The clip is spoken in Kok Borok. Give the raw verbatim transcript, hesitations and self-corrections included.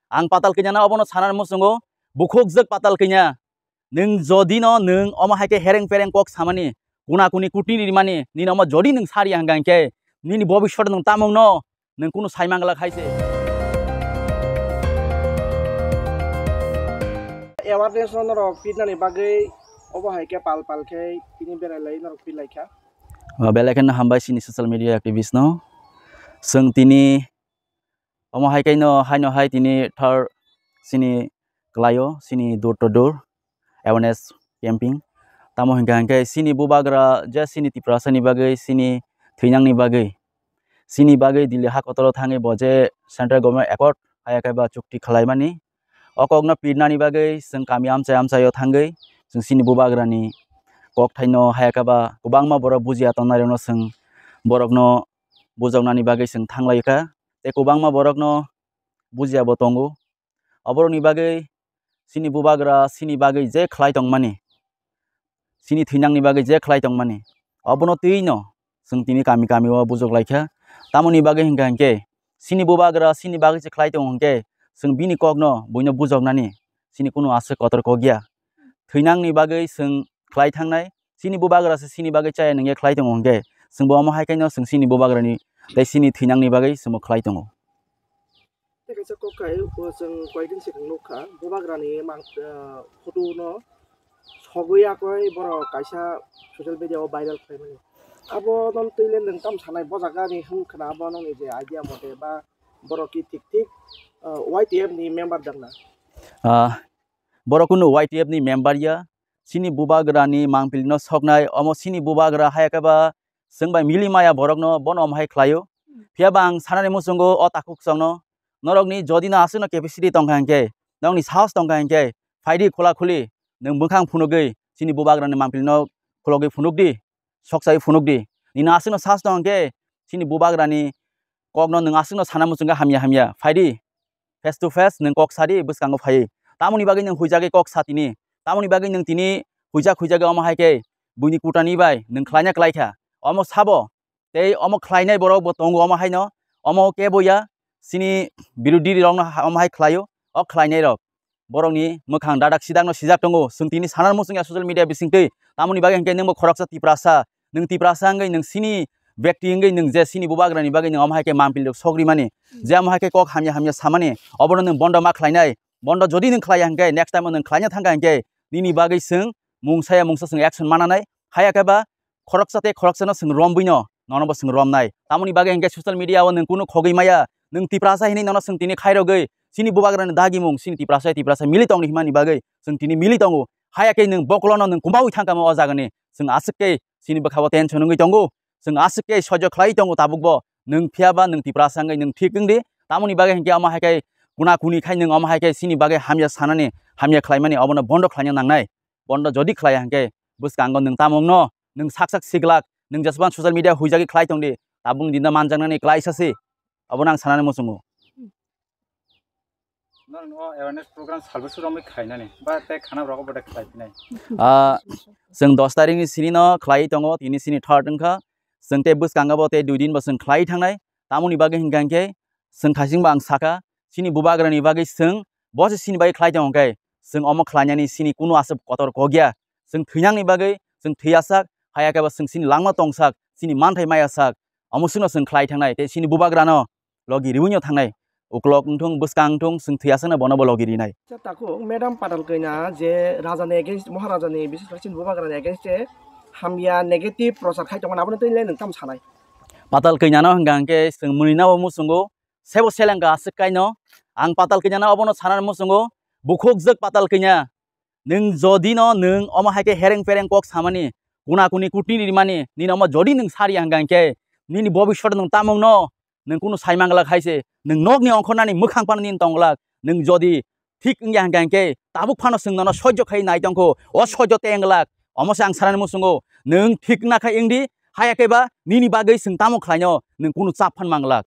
Ang Patal Kanya no obono sanani muchungo, bukhukjwk Patal Kanya. Nwng jodi no nwng omo hai khe hereng pereng kok samani, kuna kuni kutini rimani, nini omo jodi nwng sari hwnkha hinkhe, nini bobiswt nwng tamung no, nwng kunu sai manglak hai se. Awareness no norok pitnani bagwi obo hai khe pal pal khe tini berai lai norok pit lai kha. Ah, belai kheno hambai chini social media activist no. Chwng tini omo hai khe no, haino hai tini thar chini klaio, chini door to door awareness camping. Tamo hinkha hinkhe chini bubagra je chini Tiprasa ni bagwi, chini thwinang ni bagwi, chini bagwi Delhi hakotoro thangwi bo je central government accord haya khe ba chukti khlaimani, o kokno pirnani bagwi chwng kami amchai amchaio thangwi chwng chini bubagrani kokthaino haya khe ba kwbangma borok bujiya tongnairokno chwng borokno bujoknani bagwi chwng thanglai kha. Tei kwbangma borokno bujiya bo tongo. Oborokni bagwi chini bubagra chini bagwi je khlai tongmani, chini thwinangni bagwi je khlai tongmani, obono twi no chwng tini kami kami o bujok lai kha. Tamoni bagwi hinkha hinkhe chini bubagra chini bagwi se khlai tongo hinkhe chwng bini kokno buino bujoknani chini kunu aswk kotor kok ya. Thwinangni bagwi chwng khlai thangnai, chini bubagra se chini bagwi chaya nungya khlai tongo hinkhe chwngbo omo hai khe no chwng chini bubagrani tei chini thwinangni bagwi chwngbo khlai tongo. Tei kaisa kok khai, o chwng koidin swkang nukha, bubagrani mang-, ah, photo no sogwi yakoi borok kaisa social media o viral khlaimani. Abo no twi le nwng tamo sanai, bo jaga ni hwn khna abo nokni je idea mote ba borok ki thik thik, ah, Y T F ni member dang na? Ah, borok kunu Y T F ni member ya, chini bubagrani mangpili no soknai, omo chini bubagra haya khe ba chwng bai mili maya borokno bono omo hai khlaio. Phiya ba ang sanani muchungo o takhuk chwngno, norokni jodi no aswkno capacity tongkha hinkhe, nokni sahos tongkha hinkhe, phaidi khula khuli nwng bwkhang phunugwi chini bubagrani mangpili no khulogwi phunukdi, sokchai phunukdi. Nini aswkno sahos tong hinkhe chini bubagrani kokno nwng aswkno sana muchungo hamya hamya phaidi. Face to face nwng kok sadi bwskango phaiwi. Tamoni bagwi nwng huijagwi kok sa tini. Tamoni bagwi nwng tini huijak huijagwi omo hai khe buini kutani bai nwng khlaina klai kha. Omo sabo tei omo khlainai borok bo tongo omo haino. Omo kebo ya chini birodhi rokno ha-, omo hai khlaio. O khlainai rok borokni mwkhang dadak sidakno sijak tongo. Chwng tini sana muchung ya social media bisingtwi. Tamoni bagwi hinkhe nwngbo khoroksa Tiprasa. Nwng Tiprasa wngwi nwng chini bekti wngwi nwng je chini bubagrani bagwi nwng omo hai khe mampli rok sok rimani, je omo hai khe kok hamya hamya samani, obono nwng bondo ma khlainai. Bondo jodi nwng khlaiya hinkhe, next time o nwng khlaina thangkha hinkhe, nini bagwi chwng mungsaya mungsa chwng action mananai. Haya khe ba khoroksa tei khoroksano chwng romwi no, nono bo chwng romnai. Tamoni bagwi hinkhe social media o nwng kunu khogwi maya, nwng Tiprasa hinwi nono chwng tini khairogwi, chini bubagrani dagimung, chini Tiprasa, Tiprasa mili tongni himani bagwi chwng tini mili tongo. Haya khe nwng bokolono nwng kumaui thangkha mo o jagani. Chwng aswk khe chini bwkhao tension wngwi tongo. Chwng aswk khe soijo khlai tongo tabukbo. Nwng phiya ba nwng Tiprasa wngwi nwng thik wng di. Tamoni bagwi hinkhe omo hai khe kuna kuni khai nwng omo hai khe chini bagwi hamya sanani, hamya khlaimani obono bondo khlaina nangnai. Bondo jodi khlaiya hinkhe bwskango nwng tamo wngno, nwng sak sak siglak, nwng jesbang social media huijagwi khlai tong di, tabukni dinda manjaknani klaisa se. Obono ang sanani muchungo. Norokno awareness program salbwswk romwi khlainani ba tei khana rok obo de khlai phinai? Ah, chwng dos tarikni sini no khlai tongo, tini sini third wngkha. Chwng tei bwskango bo tei dui din bo chwng khlai thangnai. Tamoni bagwi hinkha hinkhe chwng khaisingbo ang sakha, chini bubagrani bagwi chwng bo se chini bagwi khlai tongo khe chwng omo khlainani chini kunu aswk kotor kok ya. Chwng thwinangni bagwi chwng thwiyasak, haya khe bo chwng chini langma tongsak, chini manthai mayasak, omo chwngno chwng khlai thangnai tei chini bubagrano logi riwino thangnai. Uklok wngthung, bwskang wngthung, chwng thwiya sakno bono bo logi rinai. Acha, takhuk, Madam Patal Kanya je Raja ni against, Maharaja ni, bises khe chini bubagra ni against e hamya negative prochar khai tongmani, abono twi le nwng tamo sanai? Patal Kanya no hwnkha hwnkhe chwng mwnwi no bo muchungo, sebo seleng ka aswk kaino. Ang Patal Kanya no obono sanani muchungo, bukhuk jwk Patal Kanya. Nwng jodi no nwng omo hai khe hereng pereng kok samani, kuna kuni kutini rimani, nini omo jodi nwng sari hwnkha hinkhe, nini bobiswt nwng tamung no, nwng kunu sai manglak hai se, nwng nokni ongkhornani mwkhang phano nini tonglak, nwng jodi thik wngya hwnkha hinkhe, tabuk phano chwng nono soijo khai nai tongkho, o soijo tei wnglak, omo se ang sanani muchungo, nwng thik wngna khai wngdi, haya khe ba nini bagwi chwng tamo khlaino, nwng kunu chap phan manglak.